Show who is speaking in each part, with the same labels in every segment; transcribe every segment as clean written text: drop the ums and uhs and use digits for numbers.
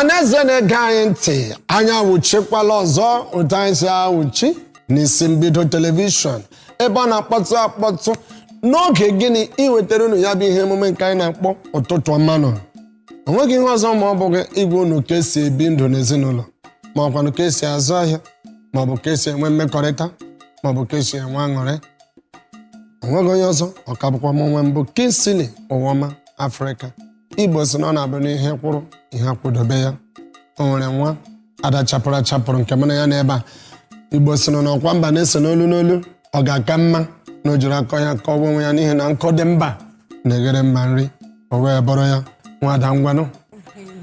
Speaker 1: Ọhaneze na-ege anyị ntị, anyị awụchikwala ọzọ otu anyị si awụchi n'Isi Mbido Telivishọn, ebe ọ na-akpọtụ akpọtụ n'oge gịnị iwetara unu ya bụ ihe emume nke anyị na-akpọ Ụtụtụ Ọma nọ. O nweghị ihe ọzọ ma ọ bụghị ịgwa unu ka esi ebi ndụ n'ezinụlọ, ma ọkwanụ ka esi azụ ahịa, ma ọ bụ ka esi enwe mmekọrịta, ma ọ bụ ka esi enwe aṅụrị. O nweghị onye ọzọ, ọ ka bụkwa m onwe mbụ, Kingsley Ụwọma Afrịka. Igbo si na ọ na-abụ n'ihe kwụrụ ihe akwụdobe ya. O nwere nwa ada chapụrụ achapụrụ nke mụ na ya n'ebe a. Igbo si na ọkwa mba na-ese n'olu n'olu, ọ ga-aka mma na o jiri akọ ya kọwa onwe ya, n'ihi na nkụ dị mba na-eghere mba nri. O wee bụrụ ya, nwada, ngwanụ.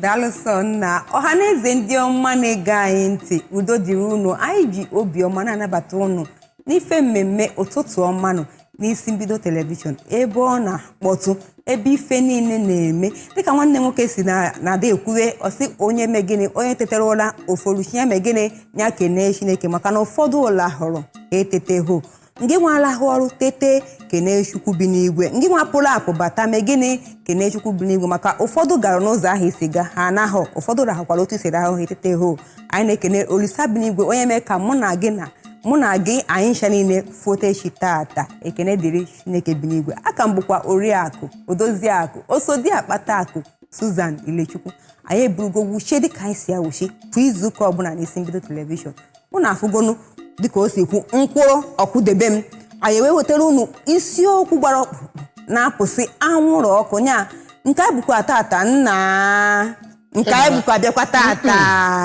Speaker 2: Daalụ sọ, nna. Ọha na eze ndị ọma na-ege anyị ntị, udo dịrị unu. Anyị ji obiọma na-anabata unu n'ife mmemme Ụtụtụ Ọmanụ n'Isi Mbido Telivishọn, ebe ọ na-akpọtụ, ebe ife niile na-eme. Dịka nwanne nwoke si na-ada ekwuwe, ọsị onye me gịnị, onye tetara ụra oforuchi ya mee gịnị, ya kenee Chineke, maka na ụfọdụ ụla hụrụ eteteho. Ngị nwa alahụ ọrụ tete, kenee Chukwu bi n'igwe. Ngị nwa pụrụ apụ bata, mee gịnị, kenee Chukwu bi n'igwe, maka ụfọdụ gara n'ụzọ ahụ isi ga, ha anaghọ. Ụfọdụ rahụkwara otu isi rahụ, ha etete ho. Anyị na-ekene Olisa bi n'igwe, onye mee ka mụ na gị na mụ na gị anyị ncha niile fotechi tata. Ekene dịrị Chineke bi n'igwe. Aka m bụkwa Oriakụ Odoziakụ Osodi Akpata Akụ Susan Ilechukwu. Anyị eburugo wuchie dịka anyị si awuchi kwa izuụka ọbụla n'Isi Mbido Telivishọn. Unu afụgonu dịka o si kwu nkwụrụ ọkwụdebe m. Anyị wee wetara unu isiokwu gbara ọkpụrụkpụ na-apụsị anwụrụ ọkụ nya. Nke a bụkwa tata, nna, nke anyị bụkwa bịakwa tata.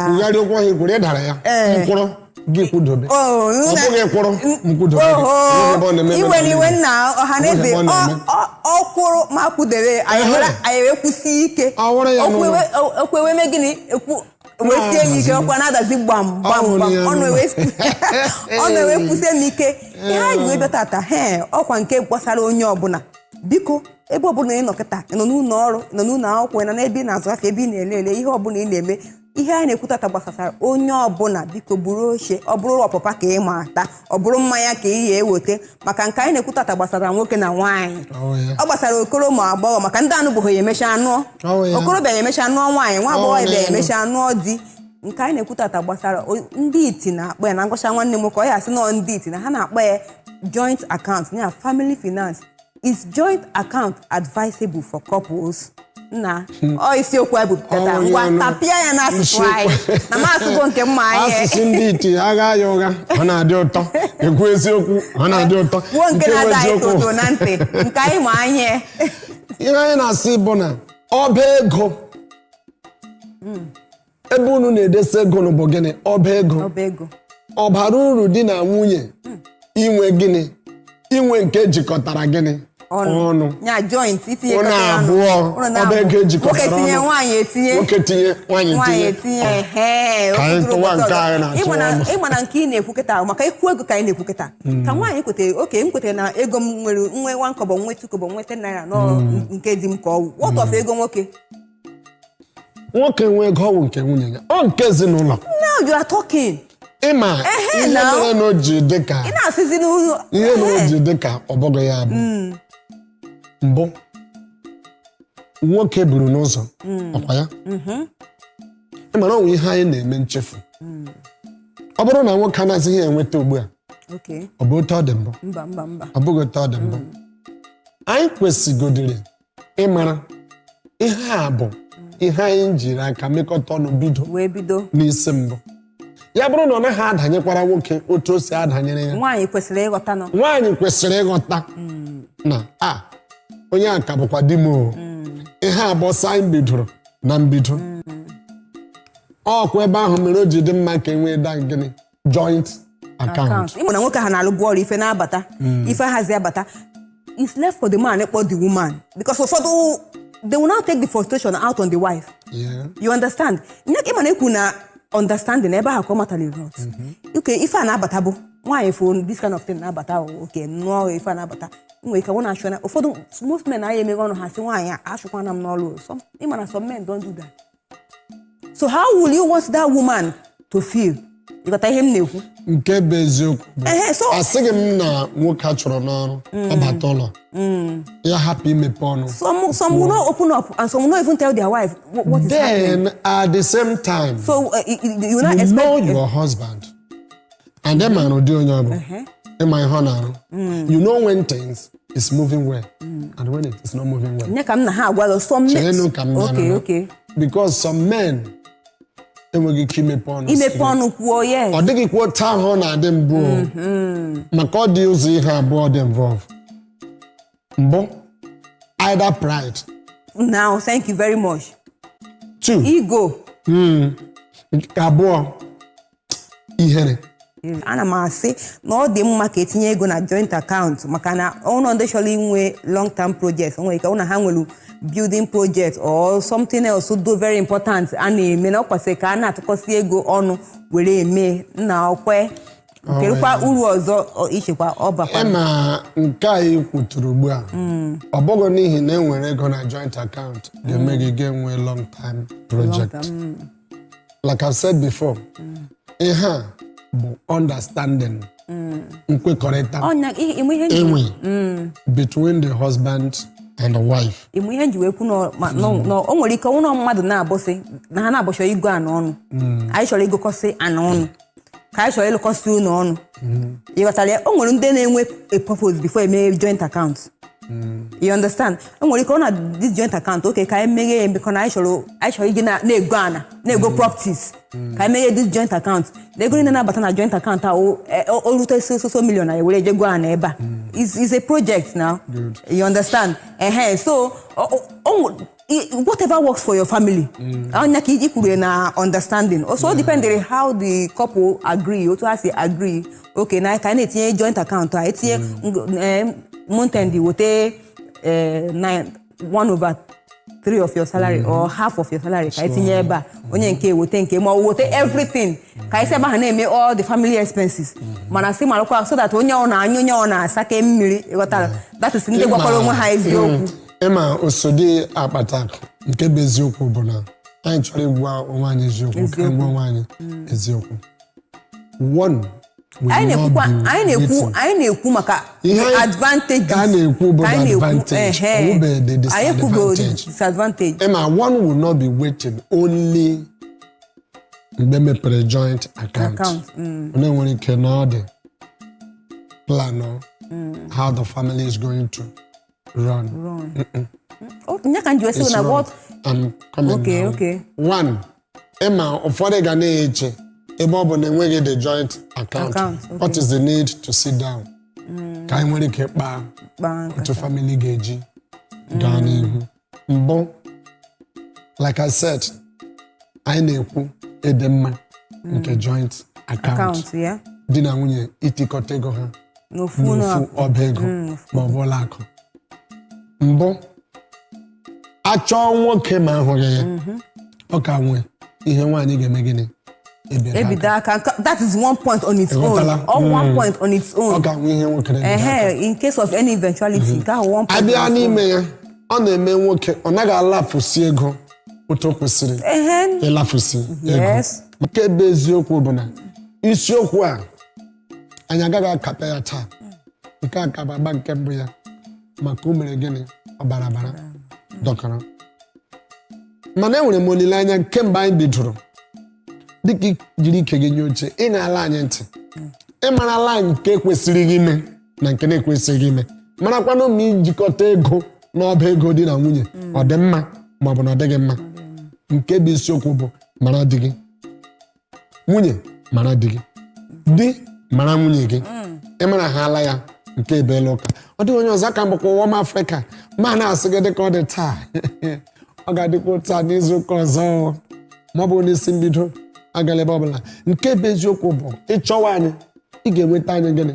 Speaker 1: Kwugharị okwu ahụ ikwuru, ịdara ya. Mkpụrụ gị kwudobe.
Speaker 2: Oh,
Speaker 1: ọ bụghị kwụrụ m kwudobe gị.
Speaker 2: Oho,
Speaker 1: Enweghị ebe ọ na-eme
Speaker 2: iwe
Speaker 1: eme.
Speaker 2: n'iwe, nna. Ọha na eze,
Speaker 1: Enweghị ebe ọ na-eme.
Speaker 2: ọ kwụrụ ma kwudebe anyị. Anyị wee kwụsie ike.
Speaker 1: Ọ wụrụ ya
Speaker 2: Okwu
Speaker 1: n'ụlọ.
Speaker 2: Okwu ewe mee gịnị, ekwu wee sie ya ike, ọkwa na-adazi gbam gbam
Speaker 1: Ọ wụrụ
Speaker 2: gbam.
Speaker 1: ya
Speaker 2: Ọnụ
Speaker 1: n'ụlọ.
Speaker 2: Ọnụ ewe kwụsie m ike. Ihe anyị ji wee bịa tata, he ọkwa nke gbasara onye ọbụla. Biko, ebe ọbụla ị nọ kịta, ị nọ n'ụlọ ọrụ, ị nọ n'ụlọ akwụkwọ, ị nọ n'ebe ị na-azụ afịa, ebe ị na-ele ele, ihe ọbụla ị na-eme, ihe anyị na-ekwu tata gbasasara onye ọbụla. Biko, buru oche, ọ bụrụ ọpụpa ka ị ma ata, ọ bụrụ mmanya ka ị ya eweta, maka nke anyị na-ekwu tata gbasara nwoke na nwaanyị.
Speaker 1: Ọ ya.
Speaker 2: Ọ gbasara okoro ma agbọghọ, maka ndị anụbụghị ya emecha nụọ.
Speaker 1: Ọ ya.
Speaker 2: Okorobịa ya emecha nụọ nwaanyị, nwa agbọghọ
Speaker 1: Ọ
Speaker 2: ya
Speaker 1: ya.
Speaker 2: emecha nụọ di. Nke anyị na-ekwu tata gbasara ndị iti na-akpọ ya na ngwụcha, nwanne m nwoke ọ ya asị nọọ ndị iti na ha na-akpọ ya joint account, ya family finance. Is joint account advisable for couples? Nna, ọ isiokwu a bupụtata.
Speaker 1: Ọ
Speaker 2: Ngwa,
Speaker 1: ya nụ.
Speaker 2: tapịa ya n'asụsụ anyị na m asụgo nke mma anyị.
Speaker 1: Asụsụ ndị iti, agha ya ụgha, ọ na-adị ụtọ. Ekwu eziokwu, ọ na-adị ụtọ.
Speaker 2: Kwuo nke
Speaker 1: bụ
Speaker 2: na-ada anyị
Speaker 1: eziokwu.
Speaker 2: toto na ntị, nke anyị ma anyị.
Speaker 1: Ihe anyị na-asị bụ na ọba ego ebe unu na-edesa ego nụ bụ gịnị? Ọba ego.
Speaker 2: Ọba ego.
Speaker 1: Ọ bara uru di na nwunye inwe gịnị? Inwe nke jikọtara gịnị? Ọnụ.
Speaker 2: Ya joint, itinye.
Speaker 1: Ụnụ abụọ, ọba ego ejikọtara
Speaker 2: Nwoke tinye,
Speaker 1: ọnụ.
Speaker 2: nwaanyị etinye.
Speaker 1: Nwoke tinye, nwaanyị
Speaker 2: nwaanyị
Speaker 1: tinye.
Speaker 2: etinye, ehe.
Speaker 1: Ka anyị
Speaker 2: Okwu
Speaker 1: tụwa
Speaker 2: tụrụ
Speaker 1: nke
Speaker 2: ụbọchị
Speaker 1: anyị
Speaker 2: ọzọ.
Speaker 1: na-atụ ọnụ.
Speaker 2: Ịma na nke ị na-ekwu kịta maka ikwu ego ka anyị na-ekwu kịta, ka nwaanyị kwetere, oke m kwetere na ego m nwere nwe 1 kobo, nwe 2 kobo, nwe 10 naira nọ nke di m ka ọ wụ. What of ego nwoke?
Speaker 1: Nwoke nwe ego, ọwụ nke nwunye ya, ọ nke ezinụlọ.
Speaker 2: Now you are talking.
Speaker 1: Ịma
Speaker 2: Ehe,
Speaker 1: ihe
Speaker 2: now.
Speaker 1: mere na o ji dị ka
Speaker 2: Ị na-asịzi n'ụlọ.
Speaker 1: Ihe mere o ji dị ka ọ bụghị ya bụ mbụ, nwoke buru n'ụzọ ọkwa ya. Ị mara onwe ihe anyị na-eme nchefu, ọ bụrụ na nwoke anaghịzi enweta ugbu a, ọ bụ otu ọ dị mbụ?
Speaker 2: Mba, mba, mba.
Speaker 1: Ọ bụghị otu ọ dị mbụ. Anyị kwesịgodiri ịmara ihe a bụ ihe anyị jiri aka mekọta ọnụ bido
Speaker 2: wee bido
Speaker 1: n'isi mbụ. Ya bụrụ na ọ naghị adanyekwara nwoke otu o si adanyere ya,
Speaker 2: nwaanyị kwesịrị ịghọta nọ.
Speaker 1: Nwaanyị kwesịrị ịghọta na a onye a ka bụkwa di m o. Ihe a bụ ọsọ anyị bidoro na mbido. Ọkwa ebe ahụ mere o ji dị mma ka e nwee da gịnị? Joint account.
Speaker 2: Akaụntụ. Ịma na nwoke ha na-alụbu ọrụ, ife na-abata, ife hazi abata, it's left for the man ịkpọ the woman, because ụfọdụ, they will now take the frustration out on the wife. You understand? Nye ka ịma na ekwu na understanding ebe ahụ ka ọ matara a lot. Okay, ife a na-abata bụ nwaanyị fụ this kind of thing na-abata. Okay, nnụọ ife a na-abata nwere ike ọ na-achụ na ụfọdụ, most men anaghị emeghe ọnụ ha sị nwaanyị a achụkwana m n'ọrụ. Some, ịma na some men don't do that. So how will you want that woman to feel? Ịghọta ihe m na-ekwu?
Speaker 1: Nke bụ eziokwu bụ,
Speaker 2: Ehe, so
Speaker 1: asịghị m na nwoke a chọrọ n'ọrụ, ọ bata ụlọ, ya hapụ imepe ọnụ.
Speaker 2: Some will not open up and some will not even tell their wife what is happening.
Speaker 1: Then at the same time,
Speaker 2: So you will not
Speaker 1: you
Speaker 2: expect
Speaker 1: know your husband and ị maara ụdị onye ọ bụ, ịma ihe ọ na-arụ. You know when things is moving well and when it is not moving well.
Speaker 2: Nye ka m na ha agwa gị, some men
Speaker 1: Cheenụ ka m bịa nụnụ. Because some men enweghị ike imepe ọnụ
Speaker 2: Imepe ọnụ kwuo, yes.
Speaker 1: Ọ dịghịkwa otu ahụ ọ na-adị mbụ o. Maka ọ dị ụzọ ihe abụọ dị involve. Mbụ, either pride.
Speaker 2: Now, thank you very much.
Speaker 1: Two,
Speaker 2: Ego.
Speaker 1: Nke abụọ, ihere.
Speaker 2: Ana m asị na ọ dị mma ka etinye ego na joint account, maka na ụlọ ndị chọrọ inwe long term project, o nwere ike ụlọ ha nwere building project or something else do very important a na-eme, na ọ kwesịrị ka a na-atụkọsị ego ọnụ were eme nna okwe. Kerukwa uru ọzọ ichekwa ọ bakwa?
Speaker 1: Ịma nke a ị kwuturu ugbu a, ọ bụghị n'ihi na e nwere ego na joint account ga-eme gị ga-enwe long term project. Like I've said before, ihe a bụ understanding, nkwekọrịta
Speaker 2: Ọnya ịmụ ihe nji
Speaker 1: enwe between the husband and the wife.
Speaker 2: Ịmụ ihe nji wee kwu na o nwere ike ụlọ mmadụ na-abụsị na ha na-abụchọ igo ana ọnụ, anyị chọrọ igokọsị ana ọnụ, ka anyị chọrọ ịlụkọsị ụlọ ọnụ. Ị ghọtara ya? O nwere ndị na-enwe a purpose before eme joint account, you understand? O nwere ike ọ na this joint account, okay, ka anyị meghe ya emekọ na anyị chọrọ iji na-ego ana, na-ego properties, ka anyị meghe this joint account, na ego niile na-abata na joint account a, o rute so so so million, anyị were jego ana ebe a. Is a project now.
Speaker 1: Good.
Speaker 2: You understand? Ehe, so whatever works for your family, anya ka iji kwuru na understanding also mm. Depending how the couple agree, otu ha si agree, okay, na ka anyị na-etinye joint account a, etinye month end, wote nine one over three of your salary or half of your salary ka etinye ebe a, onye nke wote nke ma ọ wote everything, ka anyị si ebe ahụ na-eme all the family expenses, mana sị marakwa so that onye ọ na-anyụ, onye ọ na-asake mmiri. Ịghọtara? That is ndị gwakwara onwe ha eziokwu.
Speaker 1: Ịma osodi akpata akụ, nke bụ eziokwu bụ na anyị chọrọ ịgwa onwe anyị eziokwu, ka anyị gwa onwe anyị eziokwu. One will
Speaker 2: Anyị
Speaker 1: not
Speaker 2: na-ekwukwa
Speaker 1: be
Speaker 2: anyị na-ekwu
Speaker 1: waiting.
Speaker 2: Anyị na-ekwu maka
Speaker 1: Ihe
Speaker 2: the advantages.
Speaker 1: Ka a na-ekwu bụ
Speaker 2: Ka
Speaker 1: the
Speaker 2: anyị na-ekwu,
Speaker 1: advantage.
Speaker 2: ehe.
Speaker 1: Ọ wụbeghị the
Speaker 2: Anyị ekwubeghị
Speaker 1: disadvantage.
Speaker 2: Disadvantage.
Speaker 1: Ịma, one will not be waiting only mgbe mepere joint account.
Speaker 2: Account.
Speaker 1: Onye nwere ike na ọ dị plan o, how the family is going to run.
Speaker 2: Oh, nya ka m ji wee sị
Speaker 1: It's
Speaker 2: na
Speaker 1: wrong.
Speaker 2: what
Speaker 1: I'm coming
Speaker 2: Okay,
Speaker 1: now.
Speaker 2: okay.
Speaker 1: One, ịma ụfọdụ ga na-eche, ebe ọ bụ na enweghị the joint account,
Speaker 2: Account, okay.
Speaker 1: what is the need to sit down ka anyị nwere ike kpaa
Speaker 2: Kpaa nkata.
Speaker 1: Otu family ga-eji gaa n'ihu? Mbụ, like I said, anyị na-ekwu ịdị mma nke joint account,
Speaker 2: Account ya.
Speaker 1: Di na nwunye itikọta ego ha
Speaker 2: n'ofu ụlọ.
Speaker 1: N'ofu ọba ego ma ọ bụ ụlọ akụ. Mbụ, achọọ nwoke ma ahụghị ya, ọ ka nwee ihe nwaanyị ga-eme. Gịnị? Ebido
Speaker 2: Ebido
Speaker 1: aka.
Speaker 2: Aka. That is one point on its own.
Speaker 1: Ịghọtala?
Speaker 2: All one point on its
Speaker 1: Ọ
Speaker 2: own.
Speaker 1: ga nwee ihe nwoke na-ebido aka.
Speaker 2: Ehe, in case of any eventuality, nke ahụ one point
Speaker 1: Abịa
Speaker 2: on its own.
Speaker 1: n'ime ya, ọ na-eme nwoke ọ naghị alafusi ego otu o kwesịrị ịlafusi ego. Nke bụ eziokwu bụ na isiokwu a, anyị agaghị akapa ya taa. Nke a ka bụ agba nke mbụ ya, maka o mere gịnị, ọbara bara dọkọrọ. Mana enwere m olileanya, kemgbe anyị bidoro, dịka i jiri ike gị nye oche, ị na-ala anyị ntị, ịmarala nke kwesịrị gị ime na nke na-ekwesịghị ime, marakwanụ ma ijikọta ego n'ọba ego di na nwunye ọ dị mma ma ọ bụ na ọ dịghị mma. Nke bụ isiokwu bụ, mara di gị. Nwunye, mara di gị. Di, mara nwunye gị. Ịmara ha ala ya nke ebeela ụka. Ọ dịghị onye ọzọ aka mbụkwa ụwa m Afrịka ma na-asị gị, dịka ọ dị taa, ọ ga-adịkwa taa n'izu ụka ọzọ, ma ọ bụ n'isi mbido. Agala ebe ọbụla. Nke bụ eziokwu bụ, ịchọwa anyị, ị ga-enweta anyị. Gịnị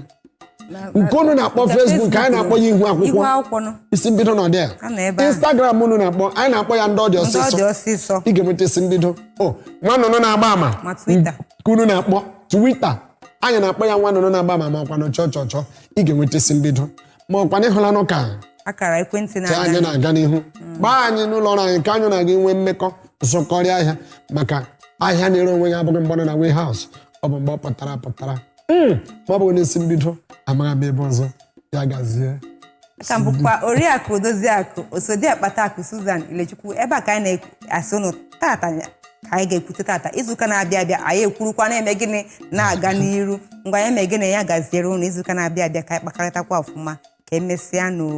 Speaker 1: nke unu na-akpọ
Speaker 2: Nke
Speaker 1: Facebook, anyị na-akpọ ya ihu akwụkwọ.
Speaker 2: Ihu akwụkwọ nọ.
Speaker 1: Isi mbido nọ dị
Speaker 2: A nọ ebe ahụ.
Speaker 1: Instagram unu na-akpọ, anyị na-akpọ ya ndị ọ dị
Speaker 2: Ndị ọ
Speaker 1: ọsịsọ.
Speaker 2: Dị ọsịsọ.
Speaker 1: Ị ga-enweta isi mbido o nwa nnụnụ na-agba ama.
Speaker 2: Ma Twitter.
Speaker 1: Nke unu na-akpọ Twitter, anyị na-akpọ ya nwa nnụnụ na-agba ama. Ma ọkwanụ chọọ chọọ chọọ, ị ga-enweta isi mbido. Ma ọkwanụ ịhụlanụ ka
Speaker 2: akara ekwentị
Speaker 1: ka
Speaker 2: na-aga.
Speaker 1: Anyị na-aga n'ihu. Gbaa anyị n'ụlọ ọrụ anyị ka anyị na gị nwee mmekọ, zụkọrịa ahịa, maka ahịa na-ere onwe ya abụghị mgbanụ na warehouse. Ọ bụ mgbe ọ pụtara apụtara. Ma ọ bụ n'isi mbido, amaghị m ebe ọzọ. Ya gazie.
Speaker 2: Aka m bụkwa Oriakụ Odoziakụ Osodiakpata Akụ Susan Ilechukwu. Ebe a ka anyị na-asị ụnụ tata, ka anyị ga-ekwute tata. Izuụka na-abịa abịa, anyị ekwurukwa na-eme gịnị na-aga n'iru. Ngwa, ya eme gịnị, ya gaziere ụnụ. Izuụka na-abịa abịa ka anyị kpakọrịtakwa ọfụma. Ka emesịa nụ.